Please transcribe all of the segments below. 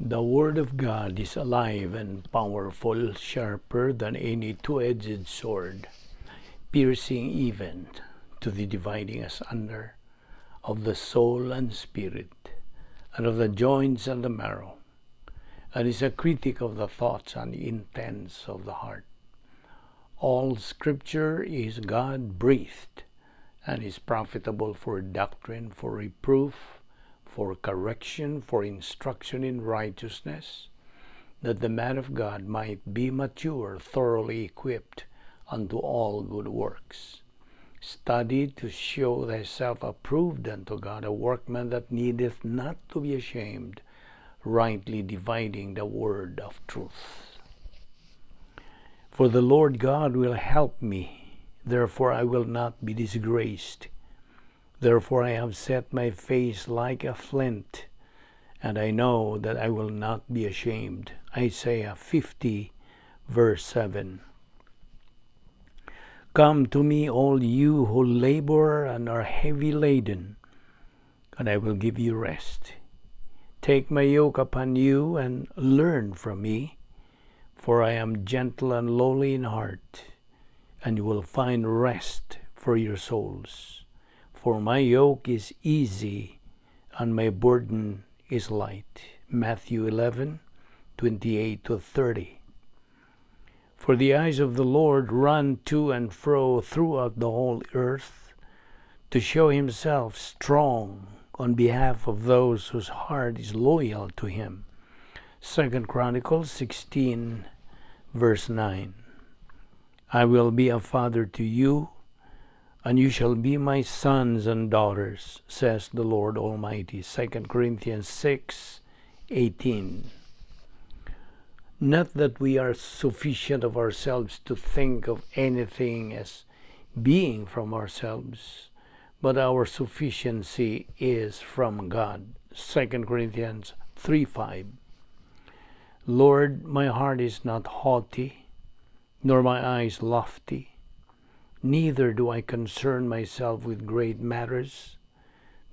The Word of God is alive and powerful, sharper than any two-edged sword, piercing even to the dividing asunder of the soul and spirit, and of the joints and the marrow, and is a critic of the thoughts and intents of the heart. All Scripture is God-breathed and is profitable for doctrine, for reproof, for correction, for instruction in righteousness, that the man of God might be mature, thoroughly equipped unto all good works. Study to show thyself approved unto God, a workman that needeth not to be ashamed, rightly dividing the word of truth. For the Lord God will help me, therefore I will not be disgraced. Therefore I have set my face like a flint, and I know that I will not be ashamed. Isaiah 50, verse 7. Come to me, all you who labor and are heavy laden, and I will give you rest. Take my yoke upon you and learn from me, for I am gentle and lowly in heart, and you will find rest for your souls. For my yoke is easy and my burden is light. Matthew 11:28 to 30. For the eyes of the Lord run to and fro throughout the whole earth, to show himself strong on behalf of those whose heart is loyal to him. 2 Chronicles 16, verse 9. I will be a father to you, and you shall be my sons and daughters, says the Lord Almighty. 2 Corinthians 6:18. Not that we are sufficient of ourselves to think of anything as being from ourselves, but our sufficiency is from God. 2 Corinthians 3:5. Lord, my heart is not haughty, nor my eyes lofty. Neither do I concern myself with great matters,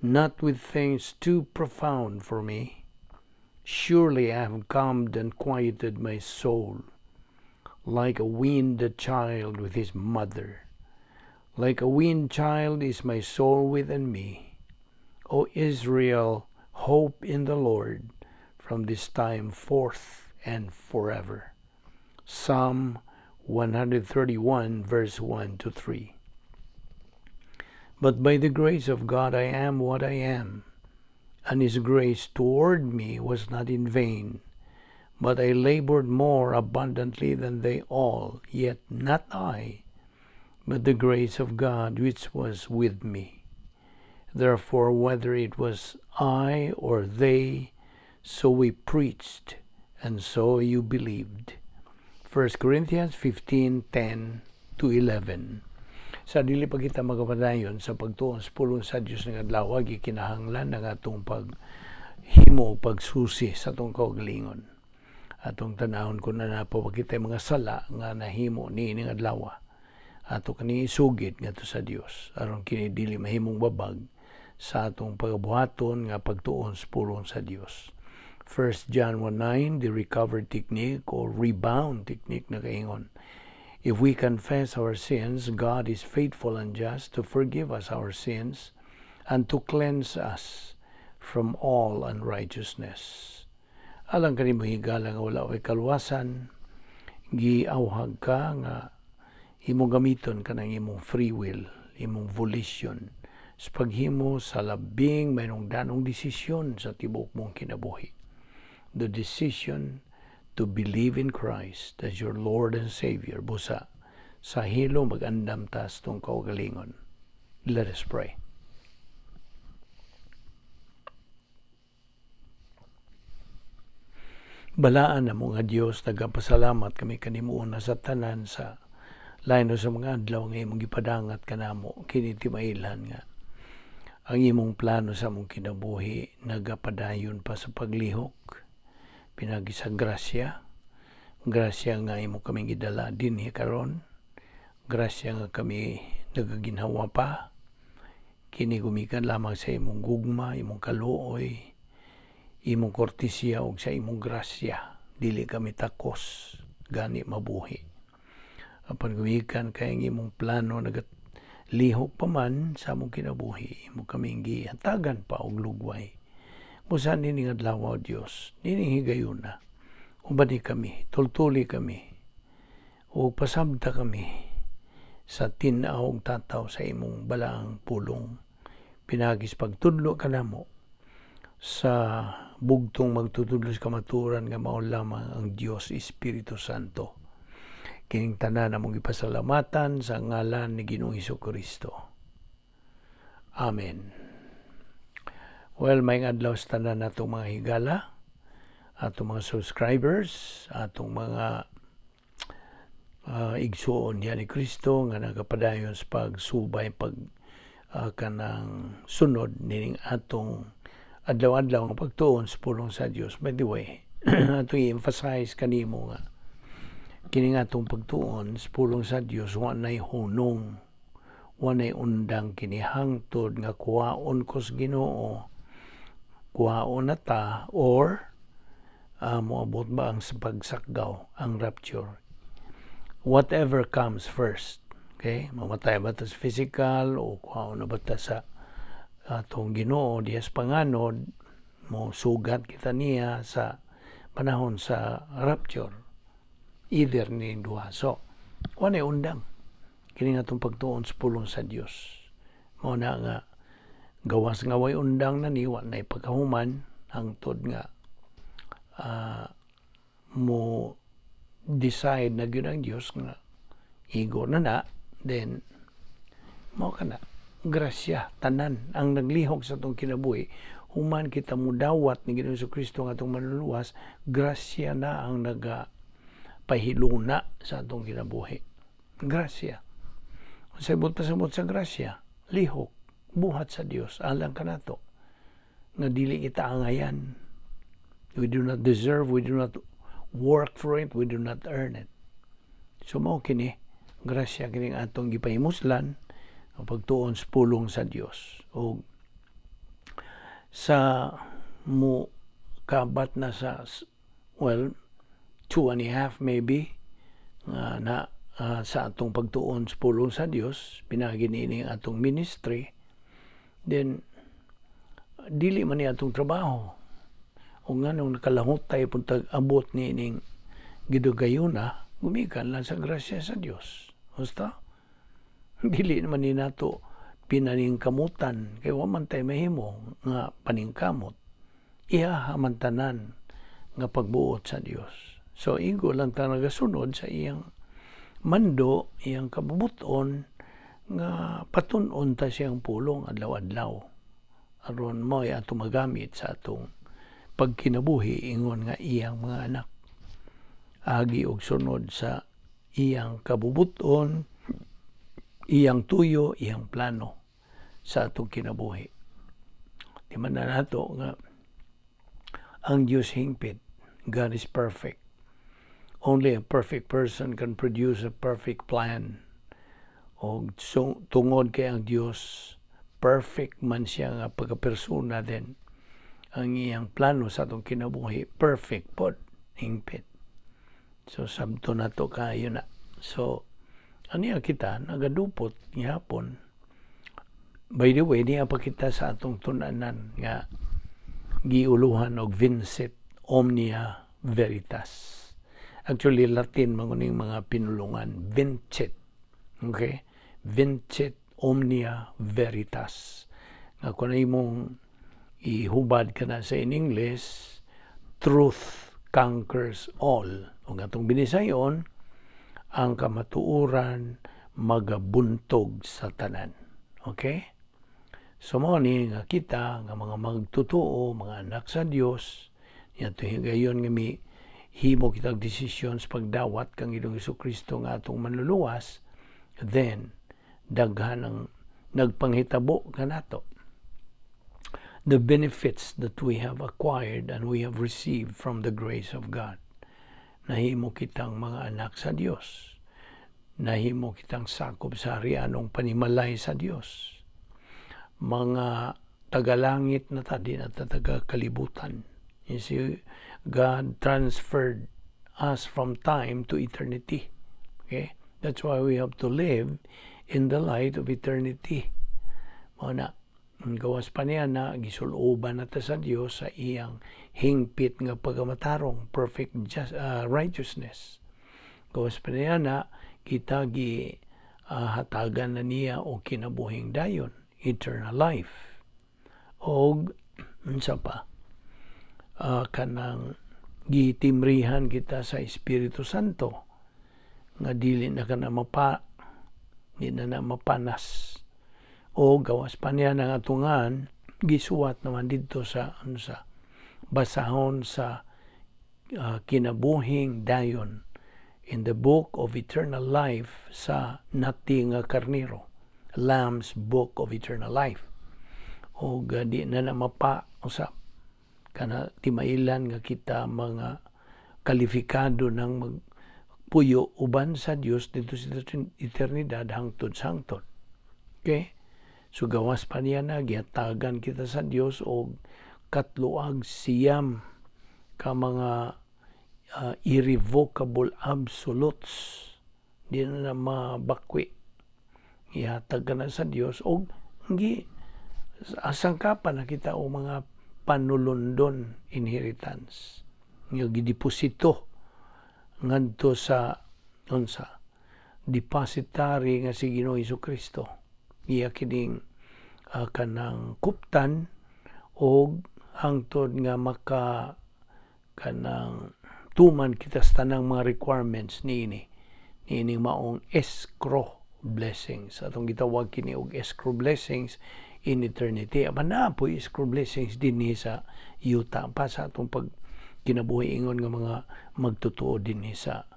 not with things too profound for me. Surely I have calmed and quieted my soul, like a weaned child with his mother. Like a weaned child is my soul within me. O Israel, hope in the Lord from this time forth and forever. Psalm 131, verse 1 to 3. But by the grace of God I am what I am, and his grace toward me was not in vain. But I labored more abundantly than they all, yet not I, but the grace of God which was with me. Therefore, whether it was I or they, so we preached, and so you believed. 1 Corinthians 15:10 to 11. Sa dili pa kita magapadayon sa pagtuon sa pulong sa Dios ng adlaw, gikinahanglan ang atong paghimo, pagsusi sa atong kaugalingon. Atong tanawon kung naa pa kita mga sala nga nahimo niining adlaw. Ato kani isugid ngadto sa Dios aron kini dili mahimong babag sa atong pagabuhaton nga pagtuon sa pulong sa Dios. 1 John 1:9, the recovery technique or rebound technique, nakaingon: "If we confess our sins, God is faithful and just to forgive us our sins and to cleanse us from all unrighteousness." Alang kanimo, higala nga wala kay kaluwasan, giawhag ka nga imong gamiton kanang imong free will, imong volition sa paghimo sa labing mahinungdanong desisyon sa tibuok mong kinabuhi. The decision to believe in Christ as your Lord and Savior. Busa, sa hilo mag-andam ta sa atong kaugalingon. Let us pray. Balaan na mo nga Dios, nagapasalamat kami kanimo una sa tanan sa lain sa mga adlaw nga imong gipadangat kanamo. Kini timailhan nga ang imong plano sa among kinabuhi nagapadayon pa sa paglihok pinagi sa grasya, grasya nga imo kaming gidala dinhi karon, grasya nga kami nagaginhawa pa. Kini gumikan lamang sa imong gugma, imong kaluoy. imong kortesiya ug sa imong grasya, dili kami takos gani mabuhi. Apan gumikan kay ang imong plano nagalihok pa man sa among kinabuhi, imo kaming gihatagan pa og lugway. Busa nining adlaw, o Dios, nining higayuna, ubani kami, tultuli kami, o pasabta kami sa tin-aw ug tataw sa imong balaang pulong. Pinaagi sa pagtudlo kanamo sa bugtong magtutudlo sa kamatuoran nga mao lamang ang Dios Espiritu Santo. Kining tanan among gipasalamatan sa ngalan ni Ginoong Kristo. Amen. Well, maayong adlaw sa tanan natong mga higala, atong mga subscribers, atong mga igsuon niya ni Kristo nga nagapadayon sa pagsubay, pag kanang sunod nining atong adlaw-adlaw nga pagtuon sa pulong sa Dios. By the way, atong i-emphasize kanimo nga kini nga atong pagtuon sa pulong sa Dios wa nay hunong, wa nay undang kini hangtod nga kuhaon ko sa Ginoo, kuhaon na ta, or moabot ba ang sa pagsakgaw, ang rapture, whatever comes first. Okay, mamatay ba ta sa physical o kuhaon na ba ta sa atong Ginoo diha sa panganod, mo sugat kita niya sa panahon sa rapture, either ni duha. So wa nay undang kini nga atong pagtuon sa pulong sa Dios. Mao na nga gawas nga way undang na ni, wa nay pagkahuman hangtod nga mo decide na gyud ang Dios nga igo na na, then mao kana. Grasya tanan ang naglihok sa atong kinabuhi human kita mudawat ni Ginoong Kristo nga atong Manluluwas. Grasya na ang naga pahiluna sa atong kinabuhi. Grasya. Unsay buot pasabot sa grasya? Lihok, buhat sa Dios alang kanato nga dili kita angayan. We do not deserve, we do not work for it, we do not earn it. So mao kini, grasya kining atong gipahimuslan, ang pagtuon sa pulong sa Dios. O sa mo kabat na sa, well, 2.5 maybe nga na sa atong pagtuon sa pulong sa Dios pinagi niini ang atong ministry, then dili man ni atong trabaho o nganong nakalahutay pud abot niining gidugayuna, gumikan lang sa grasya sa Dios. Basta dili naman ni nato pinaningkamutan kay wa man tay mahimo nga paningkamot, iya man tanan nga pagbuot sa Dios. So igo lang ta nagasunod sa iyang mando, iyang kabubuton nga patun-on ta siyang pulong adlaw-adlaw aron mo'y ato magamit sa atong pagkinabuhi ingon nga iyang mga anak, agi og sunod sa iyang kabubuton, iyang tuyo, iyang plano sa atong kinabuhi. Di man na nato nga ang Diyos hingpit. God is perfect. Only a perfect person can produce a perfect plan. O so, tungod kay ang Diyos perfect man siya nga pagkapersona din, ang iyang plano sa atong kinabuhi perfect pod, hingpit. So sabto na to kayo na. So aniya kita nagadupot gihapon. By the way, niya pa kita sa atong tunanan nga giuluhan og Vincit Omnia Veritas. Actually, Latin man kuning mga pinulungan, Vincit. Okay? Vincit Omnia Veritas. Nga kung imong ihubad ka na sa in English, truth conquers all. Ug atong binisayon, ang kamatuoran magabuntog sa tanan. Okay? So mao ni nga kita nga mga magtotoo, mga anak sa Dios, niadto higayon nga mi himo kitag desisyon sa pagdawat kang Ginoong Kristo nga atong Manluluwas, then daghan ang nagpanghitabo kanato. The benefits that we have acquired and we have received from the grace of God. Nahimo kitang mga anak sa Dios. Nahimo kitang sakop sa harianong panimalay sa Dios. Mga tagalangit na ta, di na ta taga kalibutan. You see, God transferred us from time to eternity. Okay? That's why we have to live in the light of eternity. Mao na, gawas pa niya na gisuloban na ta sa Dios sa iyang hingpit nga pagkamatarong, perfect righteousness. Gawas pa niya na kita gi hatagan na niya og kinabuhing dayon, eternal life. Og unsa pa? Kanang gitimrihan kita sa Espiritu Santo nga dili na kana mapa di na na mapanas o gawas pa niya ng atungan gisuwat naman didto sa ano sa basahon sa kinabuhing dayon, in the book of eternal life sa nati nga karnero, Lamb's Book of Eternal Life, o di na na mapa usab kana timailan nga kita mga kalifikado ng magpuyo uban sa Dios didto sa eternidad hangtod sa hangtod. Okay? So gawas pa niya na gihatagan kita sa Dios og 309 ka mga irrevocable absolutes, di na na mabakwi. Ihatag ka na sa Dios og gi asangkapan na kita og mga panulundon, inheritance nga gideposito ngadto sa unsa depositary nga si Ginoo Kristo. Iya kining kanang kuptan og hangtod nga maka kanang tuman kita sa tanang mga requirements niini niining maong escrow blessings. Atong gitawag kini og escrow blessings in eternity. Apan naa po escrow blessings dinhi sa yuta pa sa atong pag kinabuhi ingon nga mga magtutuo dinhi sa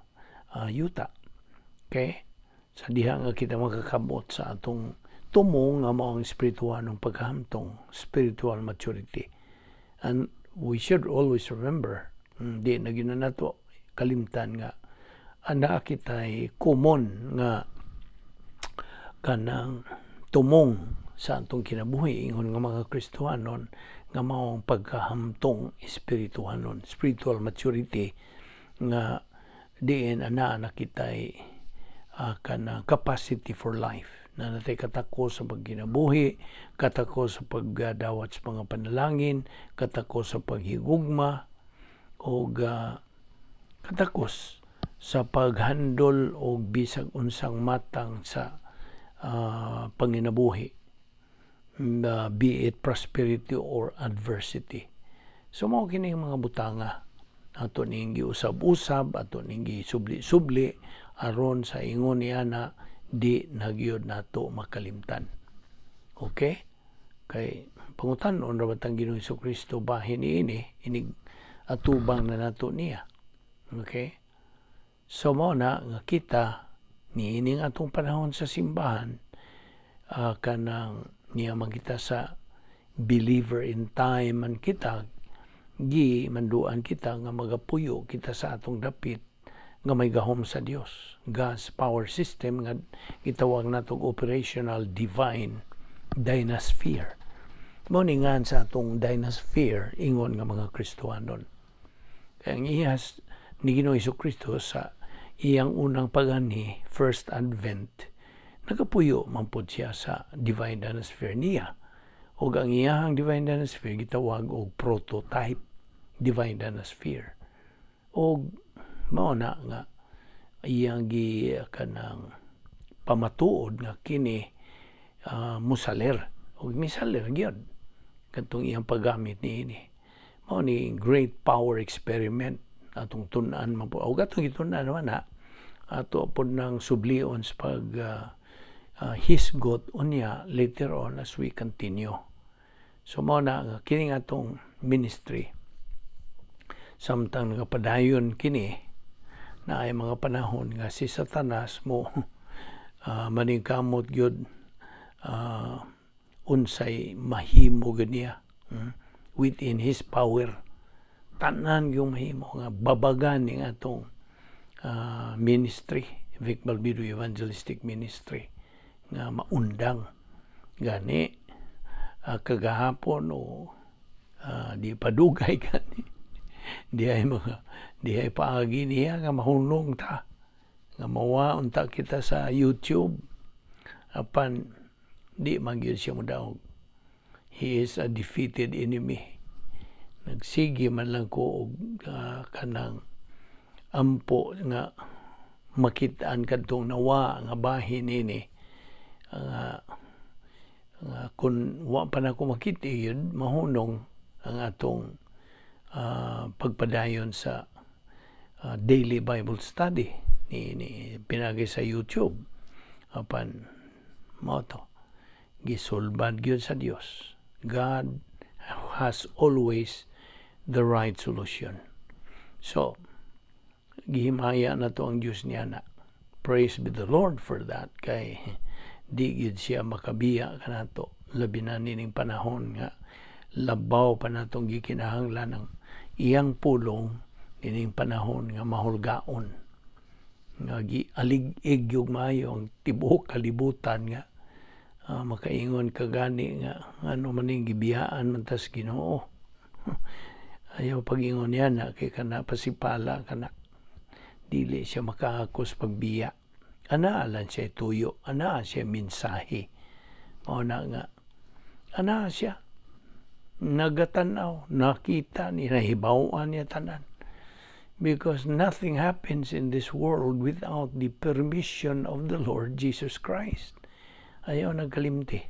yuta. Okay? Sa diha nga kita makakabot sa atong tumong nga mao ang espiritualong pagkahamtong, spiritual maturity. And we should always remember, di na gyud na nato kalimtan nga ana kitay common nga kanang tumong sa atong kinabuhi ingon nga mga Kristohanon nga mao ang pagkahamtong espirituhanon, spiritual maturity, nga diin ana na kitay kanang capacity for life na natay katako sa pagkinabuhi, katako sa pagdawat sa mga panalangin, katako sa paghigugma og katakos sa paghandol og bisag unsang matang sa panginabuhi, be it prosperity or adversity. So mao kini mga butanga ato ning giusab-usab, ato ning gisubli-subli aron sa ingon niya na di na gyud nato makalimtan. Okay? Kay pangutan-on ra batang Ginoong Kristo bahin niini inig atubang na nato niya. Okay? So mao na nga kita niining atong panahon sa simbahan, kanang niya man kita sa believer in time man kita, gi manduan kita nga magapuyo kita sa atong dapit nga may gahom sa Dios, God's power system nga gitawag nato operational divine dynasphere. Mao ni ngan sa atong dynasphere ingon nga mga Kristohanon. Kaya ang iyas ni Ginoo Kristo sa iyang unang pag-anhi, first advent, nagapuyo man pod siya sa divine dynasphere niya. Ug ang iyahang divine dynasphere gitawag og prototype divine dynasphere. Og mao na nga iyang gi kanang pamatuod nga kini musaler ug misaler gyud kadtong iyang paggamit niini. Mao ni great power experiment atong tun-an man po. Ug atong gitun-an naman na ato pod nang sublion sa pag hisgot unya later on as we continue. So mao na nga kini nga atong ministry samtang nagapadayon kini na ay mga panahon nga si Satanas mo maningkamot gyud unsay mahimo gyud niya within his power, tanan yung mahimo nga babagan ning atong ministry, Vic Balbido Evangelistic Ministry, nga maundang. Gani kagahapon o di padugay gani. Dihay mga dihay paagi niya nga mahunong ta, nga mawa unta kita sa YouTube, apan di man gyud siya modaog. He is a defeated enemy. Nagsige man lang ko og kanang ampo nga makitaan kadtong nawa nga bahin ini nga kung wa pa nako makita yun, mahunong ang atong pagpadayon sa daily Bible study ni pinagi sa YouTube. Apan mao to, gisulbad gyud sa Dios. God has always the right solution. So gihimaya na to ang Dios niya na. Praise be the Lord for that, kay di gyud siya makabiya kanato, labi na nining panahon nga labaw pa natong gikinahanglan ng iyang pulong, nining panahon nga mahulgaon, nga gialig-ig yung maayo ang tibuok kalibutan, nga makaingon ka gani nga ano man ning gibiyaan man tas Ginoo. Ayaw pag-ingon niya na, kay kana pasipala kana. Dili siya makaakos pagbiya. Ana lang siya tuyo, ana siya mensahe. Mao na nga ana siya nagatanaw, nakita ni, nahibaw-an niya tanan. Because nothing happens in this world without the permission of the Lord Jesus Christ. Ayaw nagkalimti.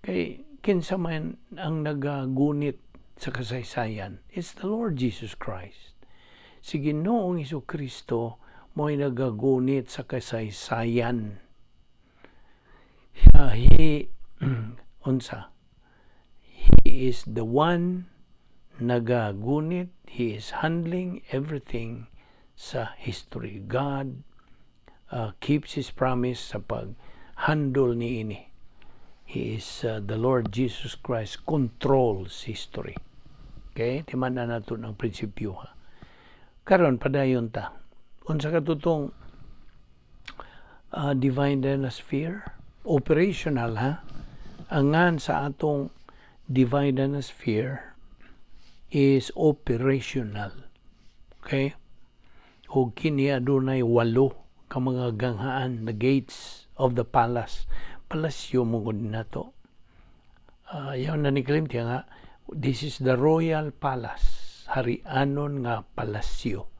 Kay kinsa man ang nagagunit sa kasaysayan? It's the Lord Jesus Christ. Si Ginoong Hesus Kristo mo'y nagagunit sa kasaysayan. He unsa? He is the one nagagunit. He is handling everything sa history. God keeps His promise sa pag-handle niini. He is the Lord Jesus Christ controls history. Okay? Timan-an nato ng prinsipyo ha. Karon, padayon ta. Unsa katutong divine sphere? Operational ha. Angan sa atong divine sphere is operational. Okay? O kini adunay walo ka mga ganghaan, the gates of the palace. Palasyo mo gud nato. Ayaw na ni kalimti nga this is the royal palace, harianon nga palasyo.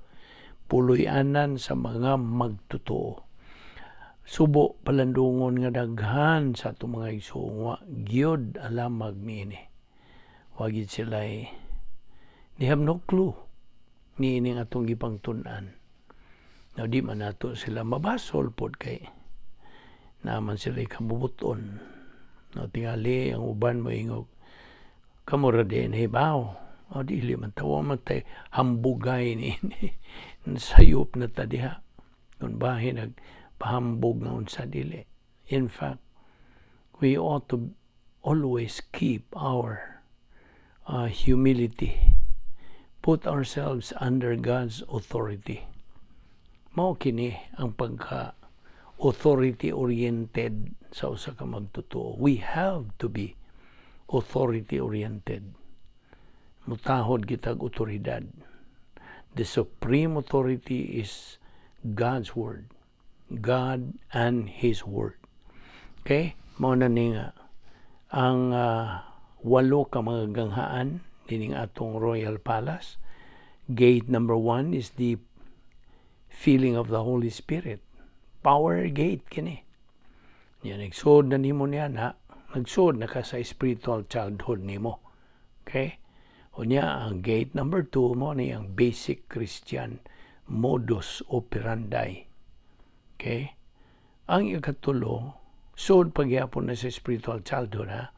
Puloy-anan sa mga magtotoo. Subo palandungon nga daghan sa atong mga igsoon wa gyud alamag niini. Wa gyud sila, they have no clue niining atong gipangtun-an. Now, di man nato sila mabasol pod kay naman sila kabubuton. No, tingali ang uban mo ingog, "Kamo ra din hibaw." O dili man tawa man tay hambugay ni sayop na ta diha. Kung bahin nagpahambog nga unsa, dili. In fact, we ought to always keep our humility. Put ourselves under God's authority. Mao kini ang pagka authority oriented sa usa ka magtotoo. We have to be authority oriented. Mutahod kitag otoridad. The supreme authority is God's word. God and His word. Okay? Mao na ni nga ang walo ka mga ganghaan dining atong Royal Palace. Gate number 1 is the filling of the Holy Spirit. Power gate kini. Yan, nagsuod na nimo niya na, nagsuod na ka sa spiritual childhood nimo. Okay? Unya, ang gate number 2 mo ni ang basic Christian modus operandi. Okay? Ang ikatulo, sud pagyapon na sa spiritual childhood ha.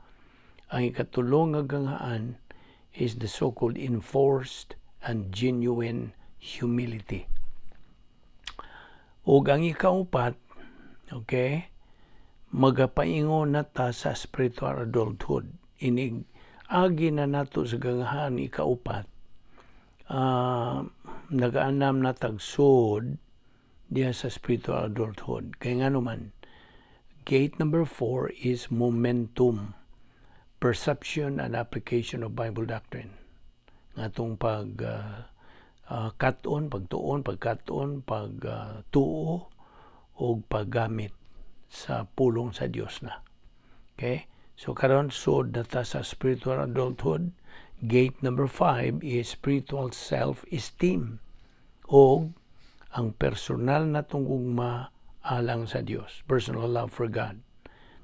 Ang ikatulo nga ganghaan is the so-called enforced and genuine humility. Ug ang ikaupat, okay, magapaingon na ta sa spiritual adulthood. Inig agi na nato sa ganghaan ikaupat, nagaanam na tagsod diya sa spiritual adulthood. Kaya nga naman, gate number 4 is momentum, perception and application of Bible doctrine. Nga atong pag kat-on, pagtuon, pagkat-on, pagtuo ug paggamit sa pulong sa Dios na. Okay? So karon, sud na ta sa spiritual adulthood. Gate number 5 is spiritual self-esteem o ang personal natong gugma alang sa Dios, personal love for God.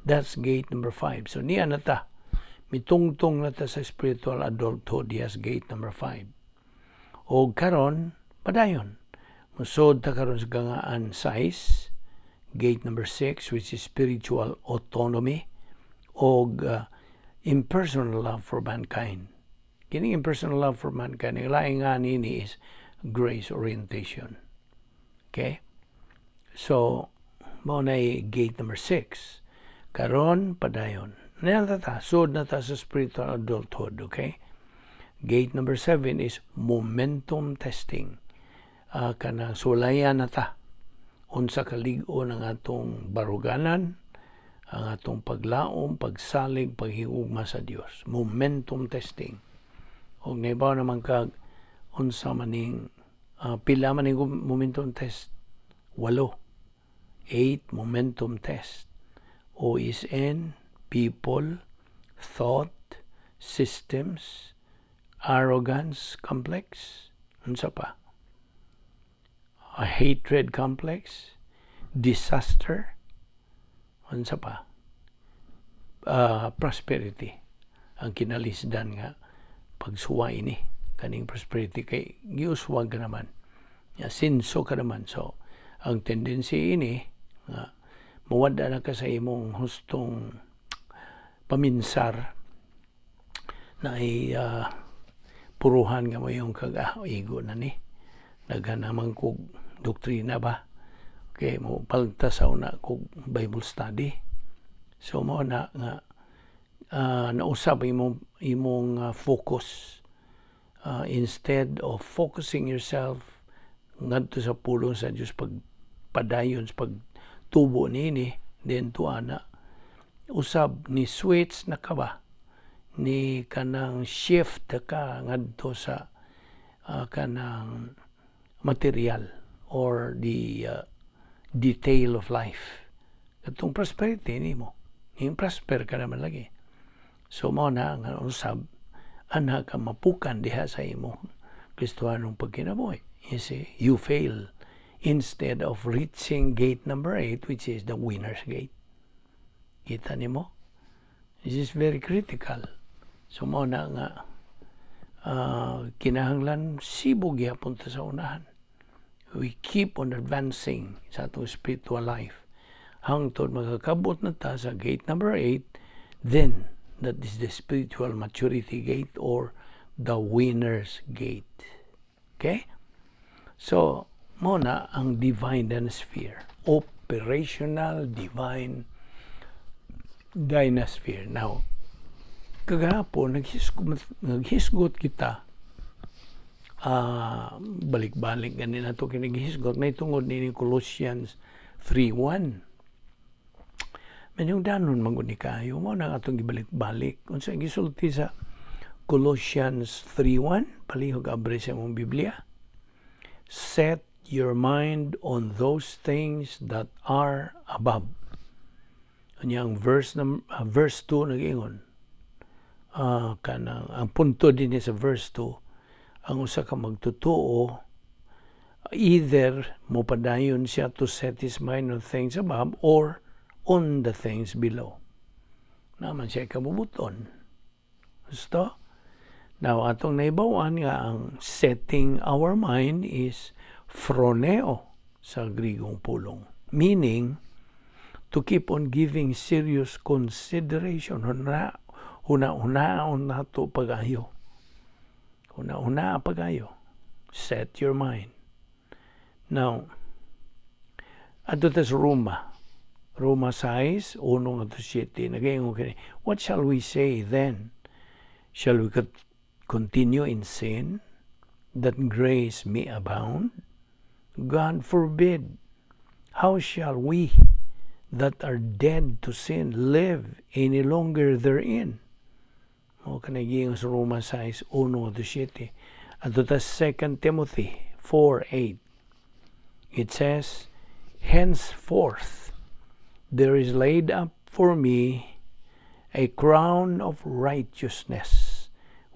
That's gate number 5. So niya na ta. Mitungtong na ta sa spiritual adulthood, yes, gate number 5. O karon, padayon. Musod ta karon sa gangaan 6, gate number 6, which is spiritual autonomy o impersonal love for mankind. Kining impersonal love for mankind, ang laing nga nini is grace orientation. Okay? So, mao na gate number 6. Karon, padayon. Niya ta, sud na ta sa spiritual adulthood, okay? Gate number 7 is momentum testing. Kanang sulayan na ta unsa kalig-on ang atong baruganan, ang atong paglaom, pagsalig, paghigugma sa Dios. Momentum testing. Og naibaw naman kag unsa maning pila maning momentum test? Walo. Eight momentum test. OSN, people, thought, systems, arrogance complex, unsa pa? A hatred complex, disaster, unsa pa? Prosperity. Ang kinalisdan nga pagsuway ni kaning prosperity kay giuswag ka naman. Ya, sinso ka naman. So, ang tendency ini nga mawada na ka sa imong hustong paminsar na ay puruhan nga mo yung kag igo na ni daghan naman kog doktrina ba, okay, mo palta sa una kog Bible study. So mo na nga nausab imong focus, instead of focusing yourself ngadto sa pulong sa Dios, pag padayon sa pagtubo niini, then tuana usab ni switch na ka ba, ni kanang shift ka ngadto sa kanang material or the detail of life, katong prosperity nimo, ning prosper ka naman lagi. So mao na nga usab ana ka mapukan diha sa imong Kristohanong pagkinabuhi. You see, you fail instead of reaching gate number 8, which is the winner's gate. Kita nimo? This is very critical. So mao na nga kinahanglan sibog gyapon ta sa unahan. We keep on advancing sa atong spiritual life hangtod makakabot na ta sa gate number 8. Then that is the spiritual maturity gate or the winner's gate. Okay? So mao na ang divine dynasphere, operational divine dynasphere. Now, kagahapon naghisgot kita, balik-balik gani nato kini gihisgot may tungod ni Colossians 3:1. Mahinungdanon man gud ni kayo, mao na atong gibalik-balik. Unsa gisulti sa Colossians 3:1? Palihog abre sa imong Biblia. "Set your mind on those things that are above." Unya ang verse 2 nag-ingon. Kanang ang punto din sa verse 2, ang usa ka magtotoo, either mopadayon siya to set his mind on things above or on the things below. Naman siya kabubuton. Gusto? Now, atong naibawan nga ang setting our mind is phroneo sa Grigong pulong. Meaning, to keep on giving serious consideration. Huna, huna-hunaon nato pag-ayo. Huna-huna pag-ayo. Set your mind. Now, adto ta sa Roma. Roma 6, 1 ngadto 7. Nagaingon kini, "What shall we say then? Shall we continue in sin that grace may abound? God forbid. How shall we that are dead to sin live any longer therein?" Mao kanay giingon sa Roma 6:1 to 7. Adto ta 2 Timothy 4:8. It says, "Henceforth there is laid up for me a crown of righteousness,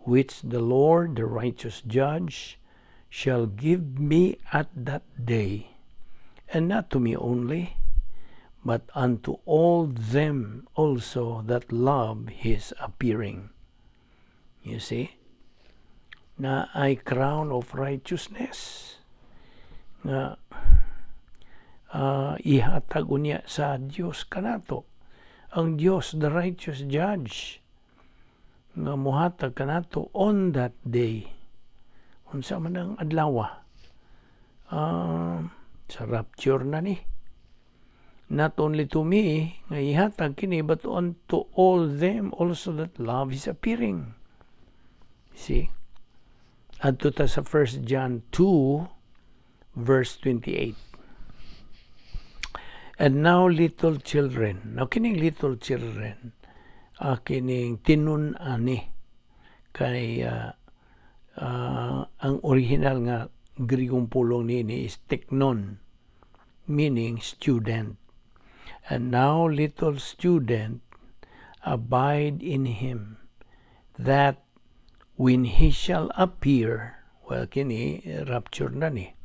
which the Lord, the righteous judge, shall give me at that day, and not to me only, but unto all them also that love his appearing." You see? Naay crown of righteousness nga ihatag unya sa Dios kanato. Ang Dios, the righteous judge, nga muhatag kanato on that day. Unsa man ang adlaw? Sa rapture na ni. Not only to me nga ihatag kini, but unto all them also that love his appearing. See? Adto ta sa 1 John 2 verse 28. "And now, little children." Now kining little children, kining tinun-ani kay ang original nga Grigong pulong nini is teknon, meaning student. "And now, little student, abide in him, that when he shall appear," well, kini rapture na ni,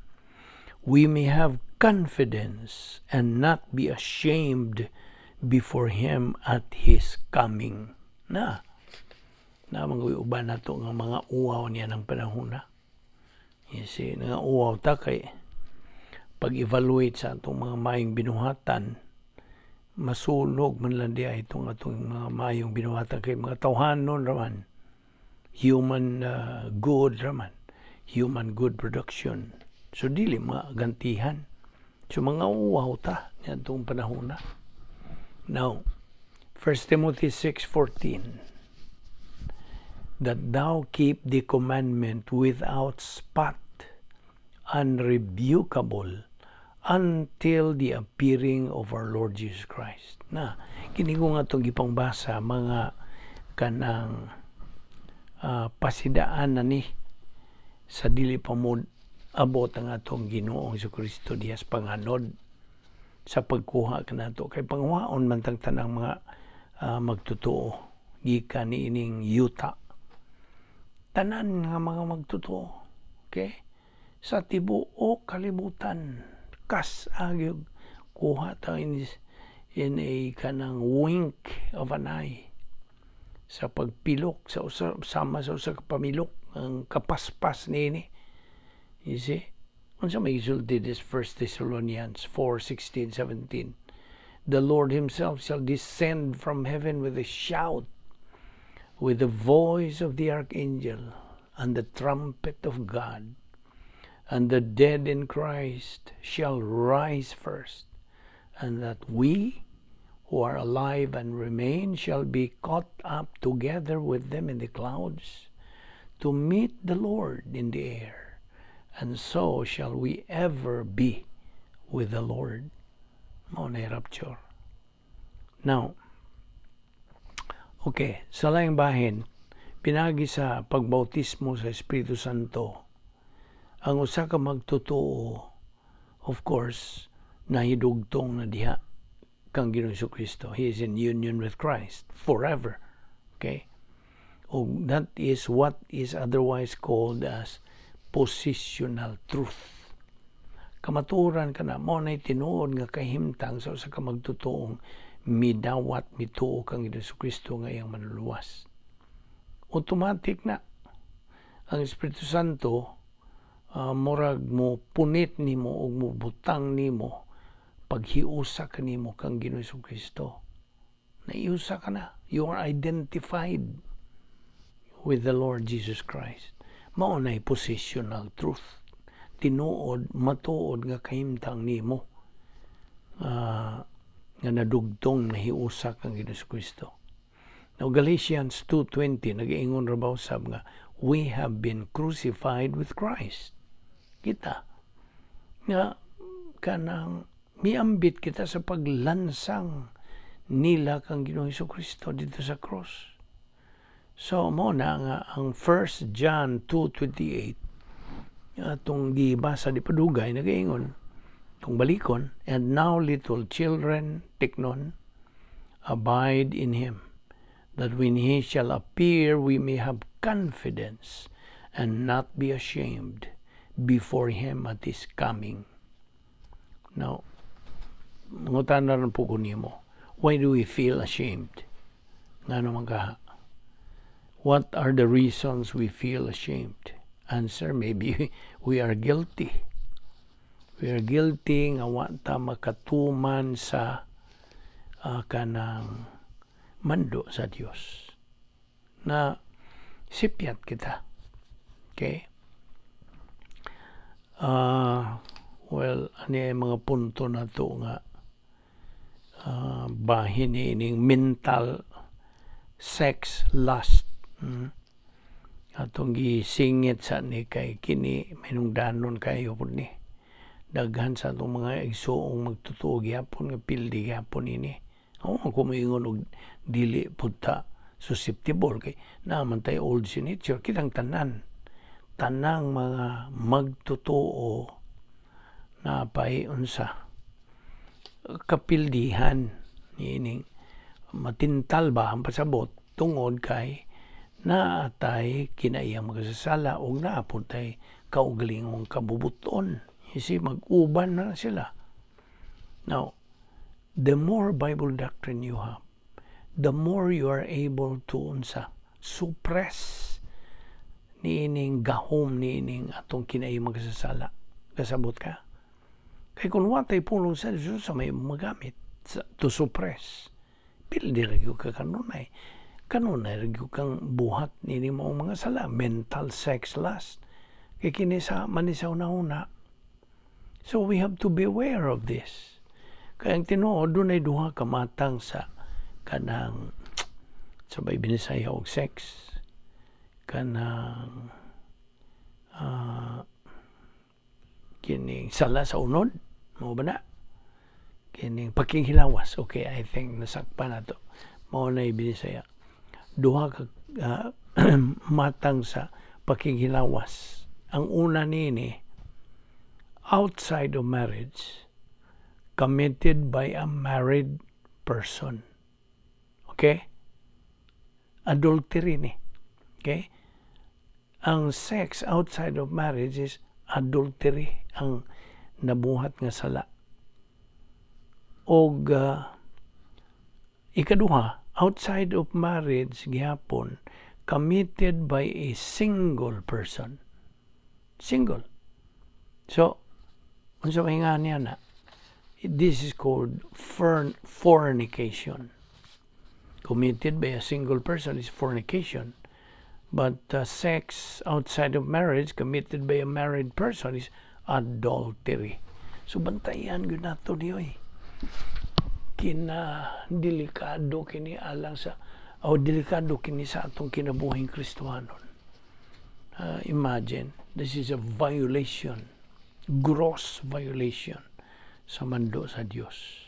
"we may have confidence and not be ashamed before him at his coming." Na mga uban nato nga mga uwaw niya ng panahon na. You see, nga uwaw ta kay pag-evaluate sa atong mga maayong binuhatan, masunog man lang diay itong atong mga maayong binuhatan kay mga tawhanon raman, human good raman, human good production, so dili magantihan. So mga uwaw ta niadtong panahon na. Now, 1 Timothy 6:14, "That thou keep the commandment without spot, unrebukable, until the appearing of our Lord Jesus Christ." Na, kini ko nga itong gipangbasa, mga kanang pasidaan na ni sa dili pa mo abot ang atong Ginoong Kristo diha sa panganod sa pagkuha kanato, kay panguhaon man tang tanang mga magtotoo gikan niining yuta, tanan nga mga magtotoo, okay, sa tibuok kalibutan. Kas agyog kuha ta in a kanang wink of an eye, sa pagpilok sa usa, sama sa usa ka pamilok, ang kapaspas niini. You see, unsa may gisulti this 1 Thessalonians 4:16, 17? "The Lord himself shall descend from heaven with a shout, with the voice of the archangel and the trumpet of God, and the dead in Christ shall rise first, and that we who are alive and remain shall be caught up together with them in the clouds to meet the Lord in the air, and so shall we ever be with the Lord." Mao na rapture. Now, okay, sa laing bahin, pinagi sa pagbautismo sa Espiritu Santo, ang usa ka magtotoo, of course, nahidugtong na diha kang Ginoong Kristo. He is in union with Christ forever. Okay? O that is what is otherwise called as positional truth. Kamatuoran kana, mao nay tinuod nga kahimtang sa usa ka magtotoong midawat, mituo kang Ginoong Kristo nga iyang manluluwas. Automatic na. Ang Espiritu Santo murag mo punit nimo ug mo butang nimo, paghiusa kanimo kang Ginoong Kristo. Naiusa ka na. You are identified with the Lord Jesus Christ. Mao nay positional truth. Tinuod, matuod nga kahimtang nimo nga nadugtong, nahiusa kang Ginoong Kristo. Now, Galatians 2:20, nag-iingon ra ba usab nga we have been crucified with Christ. Kita nga kanang miambit kita sa paglansang nila kang Ginoong Kristo didto sa cross. So mao na nga ang 1 John 2:28 atong gibasa di padugay, nagaingon kung balikon, "And now, little children, teknon, abide in him, that when he shall appear we may have confidence and not be ashamed before him at his coming." Now, mangutana rin po ko nimo, why do we feel ashamed? Ngano man kaha? What are the reasons we feel ashamed? Answer, maybe we are guilty. We are guilty nga wa ta makatuman sa kanang mando sa Dios. Na sipyat kita. Okay? Well, ani ay mga punto na to nga bahin ni ining mental sex lust. Atong gisingit sa ni kay kini minungdanon kayo pud ni. Daghan sa atong mga igsuong magtotoo gyapon nga pildi gyapon ini. Oo, kung moingon og dili pud ta susceptible kay naa man tay old sin nature, kitang tanan. Tanang mga magtotoo na pay unsa kapildihan niining matintal ba ang pasabot tungod kay naatay kinaiyang makasasala og naa pud tay kaugalingong kabubuton. You see, mag-uban na sila. Now, the more Bible doctrine you have, the more you are able to unsa suppress niining gahom niining atong kinaiyang makasasala. Kasabot ka? Kay kung watay pulong sa Diyos sa may magamit sa, to suppress. Pildi ra gyud ka kanunay. Kanunay ra gyud kang buhat nini mo mga sala, mental sex lust. Kay kini sa man ni sa una-una. So we have to be aware of this. Kaya ang tinuod, dunay duha ka matang sa kanang sa bay Binisaya og sex, kanang kining sala sa unod, mao ba na kining pakighilawas? Okay, I think nasakpan na to. Mao na Binisaya, duha ka matang sa pakighilawas. Ang una niini, outside of marriage, committed by a married person. Okay, adultery ni. Okay, ang sex outside of marriage is adultery ang nabuhat nga sala. Og ikaduha, outside of marriage gihapon, committed by a single person. Single. So unsa may nga niya na, this is called fornication. Committed by a single person is fornication, but sex outside of marriage committed by a married person is adultery. So bantayan gyud nato ni oy. Kina delikado kini alang sa o delikado kini sa atong kinabuhing Kristohanon. Imagine, this is a violation, gross violation sa mando sa Dios.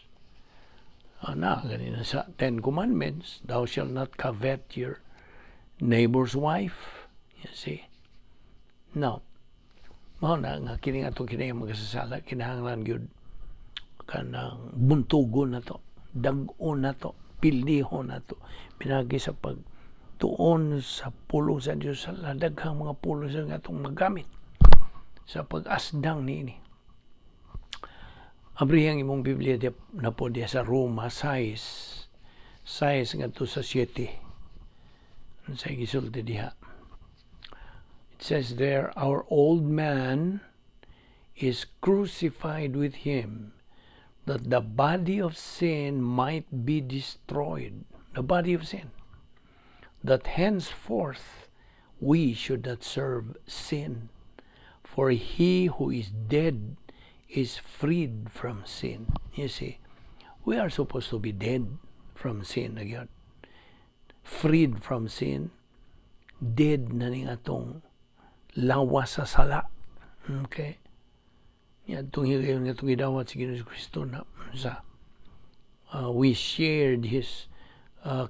Na, ganina sa Ten Commandments, "Thou shalt not covet your neighbor's wife." You see? Now, mao na nga kini atong kini magkasasala, kinahanglan gyud kanang buntugon na to, dag-on na to, pildihon na to, pinagi sa pagtuon sa pulong sa Dios, sa daghang mga pulong sa nga atong magamit sa pag-asdang niini. Abri ang imong Biblia di, na po diya sa Roma 6, 6 ngadto sa 7. Sa gisulti diha? It says there, "Our old man is crucified with him, that the body of sin might be destroyed." The body of sin. "That henceforth we should not serve sin. For he who is dead is freed from sin." You see, we are supposed to be dead from sin again. Freed from sin, dead na ning atong lawas sa sala. Okay? Yan, itong higayon nga itong gidawat si Ginoong Kristo na sa we shared His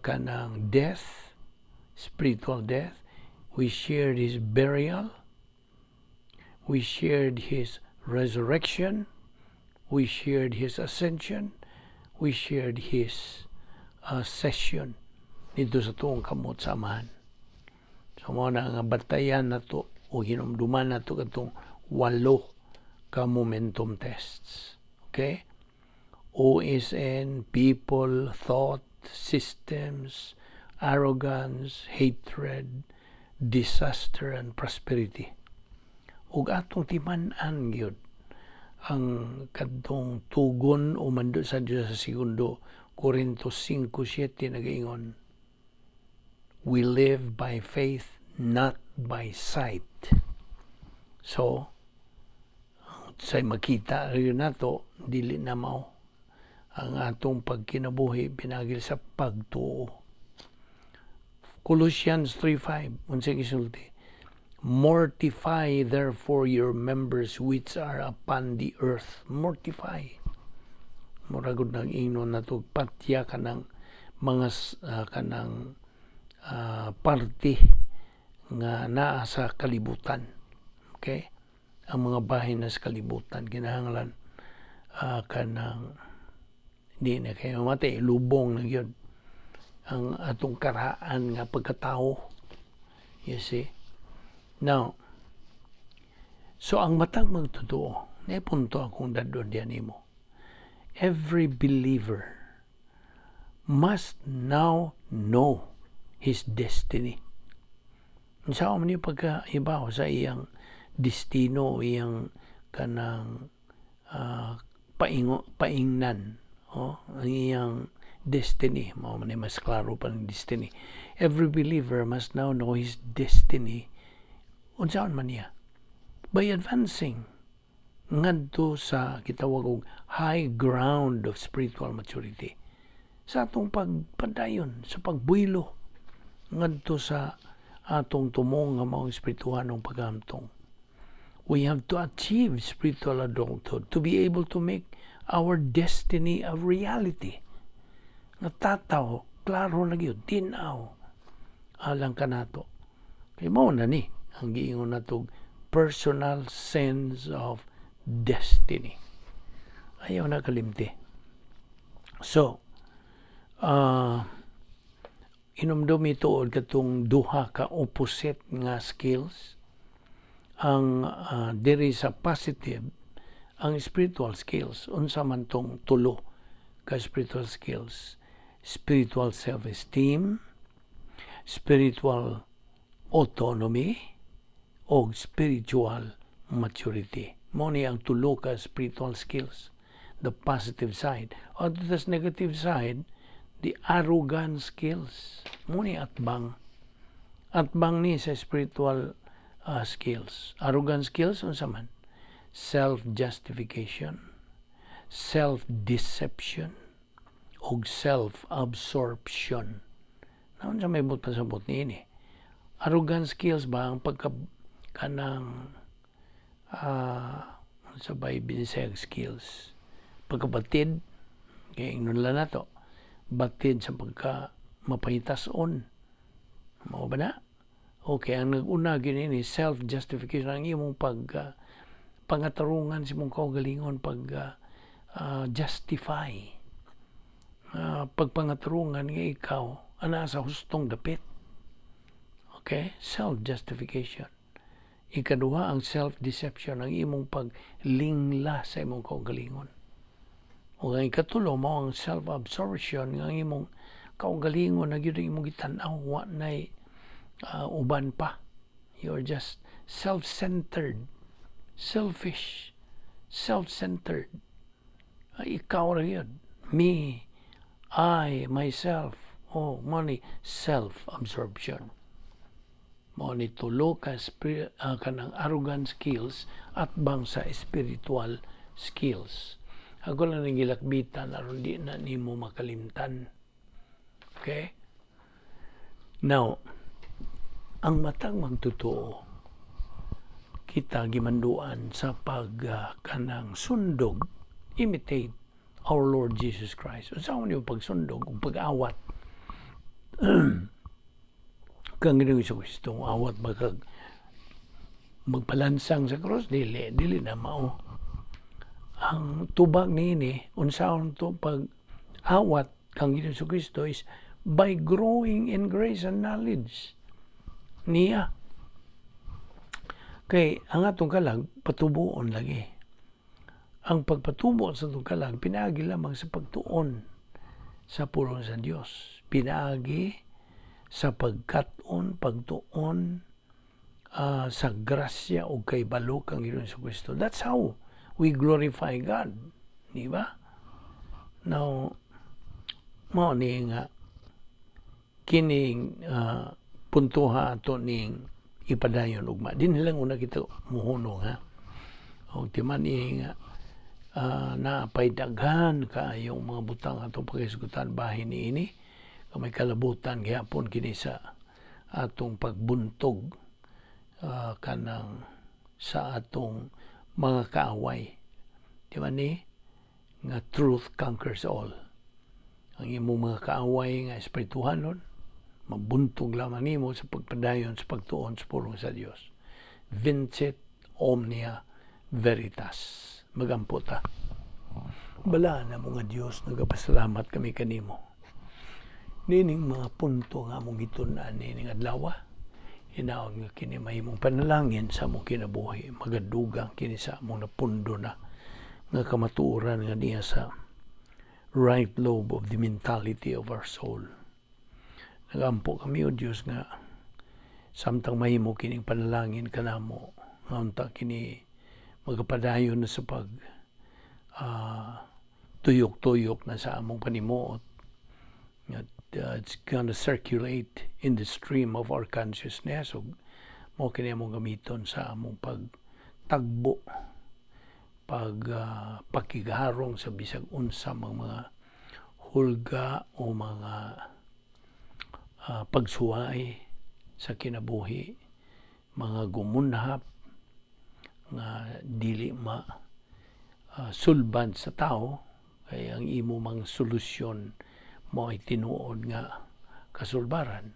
kanang death. Spiritual death. We shared His burial. We shared His resurrection. We shared His ascension. We shared His session didto sa tuong kamot sa Amahan. So mao na nga batayan nato o hinumduman nato katong walo ka momentum tests. Okay? OSN, people, thought, systems, arrogance, hatred, disaster, and prosperity. Ug atong timan-an gyud ang kadtong tugon o mando sa Dios sa Segundo Corinto 5:7, nagaingon, "We live by faith, not by sight." So, sa makita rin nato, dili na mao ang atong pagkinabuhi pinagi sa pagtuo. Colossians 3:5, unsay gisulti? "Mortify therefore your members which are upon the earth." Mortify. Mura gud nang ingnon nato, patya kanang mga kanang parte nga naa sa kalibutan. Okay? Ang mga bahin na sa kalibutan kinahanglan kanang di na kayo mamatay, lubong na gyud ang atong karaan nga pagkatao. You see? Now, so ang matag magtotoo, na punto akong dad-on diyan nimo. Every believer must now know his destiny. Unsa man niyo pagkaibaw sa iyang destino, iyang kanang paingnan, oh, ang iyang destiny? Mao man mas klaro pa ng destiny. Every believer must now know his destiny. Unsaon man niya? By advancing ngadto sa gitawag og high ground of spiritual maturity, sa atong pagpadayon sa pagbuylo ngadto sa atong tumong nga maong espirituhanong paghamtong. We have to achieve spiritual adulthood to be able to make our destiny a reality. Nga tataw, klaro na gyud, tin-aw alang kanato. Kay mao na ni ang giingon natog personal sense of destiny. Ayaw na kalimti. So, inumdumi tuod katong duha ka opposite nga skills. Ang diri sa positive, ang spiritual skills, unsa man tong tulo ka spiritual skills? Spiritual self-esteem, spiritual autonomy, o spiritual maturity. Mao ni ang tulo ka spiritual skills, the positive side. On the negative side, the arrogant skills. Mao ni atbang. Atbang ni sa spiritual skills. Arrogant skills, unsa man? Self-justification, self-deception, ug self-absorption. Naunsa may buot pasabot niini? Arrogant skills ba, ang pagka kanang sa bay Binisayag skills, pagkabatid, kay ingnon lang nato batid sa pagka mapahitason, mao ba na? Okay, ang nag-una gyud ni self-justification, ang imong pag pangatarungan sa imong kaugalingon, pag justify, pagpangatarungan nga ikaw ana sa hustong dapit. Okay, self-justification. Ikaduha, ang self-deception, ang imong paglingla sa imong kaugalingon. O ang ikatulo mao ang self-absorption, nga ang imong kaugalingon na gyud ang imong gitan-aw, wa nay uban pa. You're just self-centered, selfish, self-centered. Ay, ikaw ra yun. Me, I, myself. Oh, mao ni self-absorption. Mao ni tulo ka kanang arrogant skills atbang sa spiritual skills. Ako lang nang gilakbitan aron di na nimo makalimtan. Okay? Now, ang matag magtotoo, kita gimanduan sa pag kanang sundog, imitate our Lord Jesus Christ. Unsa man yung pagsundog ug pag-awat? Kang Ginoong Kristo, awat magkag magpalansang sa krus, dili, dili na mao. Ang tubag niini, unsaon to pag awat kang Ginoong Kristo is by growing in grace and knowledge niya. Kay ang atong kalag patubuon lagi. Ang pagpatubo sa atong kalag pinaagi lamang sa pagtuon sa pulong sa Dios. Pinaagi sa pagkat-on, pagtuon sa grasya o kay balo kang Ginoong Kristo. That's how we glorify God. Di ba? Now, mao ni nga kining puntuha ato ning ipadayon ugma. Dinhi lang una kita muhunong, ha. O timan ni nga naapay daghan kaayong mga butang atong paghisgutan bahin niini. May kalabutan gihapon kini sa atong pagbuntog kanang sa atong mga kaaway. Di ba ni? Nga truth conquers all. Ang imong mga kaaway nga espirituhanon, mabuntog lamang nimo sa pagpadayon sa pagtuon sa pulong sa Dios. Vincit omnia veritas. Magampo ta. Balaan na mga Dios, nagapasalamat kami kanimo. Nining mga punto nga among gitun-an nining adlaw, hinaot nga kini mahimong panalangin sa among kinabuhi, magadugang kini sa among napundo na nga kamatuoran nga niya sa right lobe of the mentality of our soul. Nagampo kami, O Diyos, nga samtang mahimo kining panalangin kanamo, nga unta kini magapadayon na sa pag tuyok-tuyok na sa among panimuot at it's gonna circulate in the stream of our consciousness ug mao kini among gamiton sa among pagtagbo, pag pakigarong sa bisag unsa mga hulga o mga pagsuway sa kinabuhi, mga gumunhap nga dili ma sulbad sa tao, kay ang imo mang solusyon mo ay tinuod nga kasulbaran.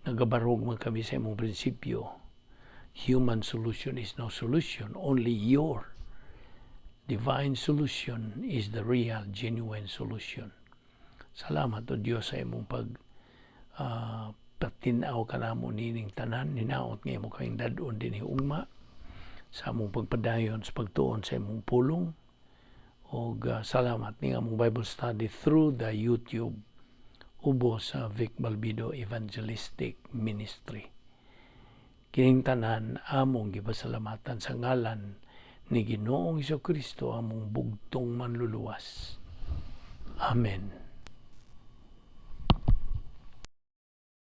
Nagabarog man kami sa imong prinsipyo: human solution is no solution, only your divine solution is the real, genuine solution. Salamat, O Dios, sa imong pag patinaw kanamo nining tanan. Hinaot nga imo kaming dad-on dinhi ugma sa among pagpadayon sa pagtuon sa imong pulong og salamat ning among Bible study through the YouTube ubo sa Vic Balbido Evangelistic Ministry. Kining tanan among gipasalamatan sa ngalan ni Ginoong Kristo, among bugtong manluluwas. Amen.